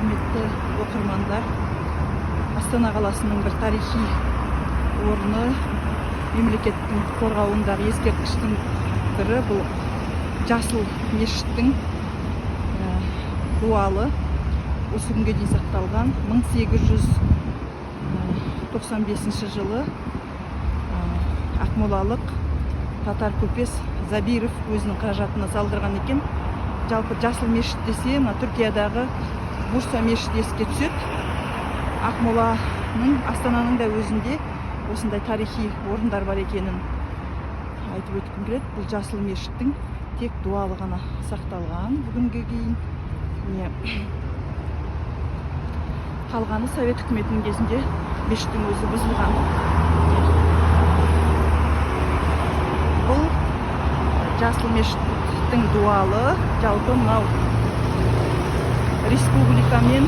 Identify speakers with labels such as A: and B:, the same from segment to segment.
A: Құрметті оқырмандар, Астана қаласының бір тарихи орны, мемлекеттің қорғауындағы ескерткіштің бірі бұл жасыл мешіттің дуалы осы күнге дейін сақталған. 1895 жылы ақмолалық татар көпес Забиров өзінің қаражатына салдырған екен. Жалпы жасыл мешіт десе, мына Түркиядағы Бурса мешіті еске түседі. Ақмоланың, Астананың да өзінде осындай тарихи орындар бар екенін айтып өткім келеді. Бұл жасыл мешіттің тек дуалы ғана сақталған бүгінге дейін. Міне, қалғаны совет үкіметінің кезінде мешіттің өзі бұзылған. Бұл жасыл мешіттің дуалы. Жалпы мынау Республика мен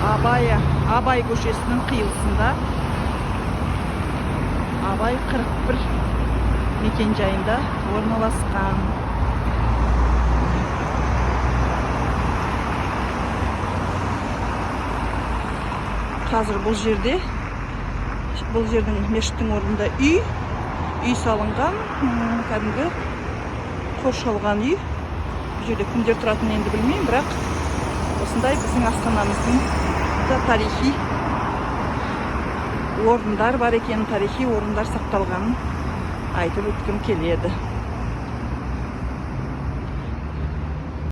A: Абай көшесінің қиылысында, Абай 41 мекенжайында орналасқан. Қазір бұл жерде, бұл жердің, мешіттің орнында үй салынған, кәдімгі қоршалған үй. Бұл жерде кімдер тұратынын енді білмеймін, бірақ осындай біздің астанамыздың да тарихи орындар бар екенін, тарихи орындар сақталғанын айтып өткім келеді.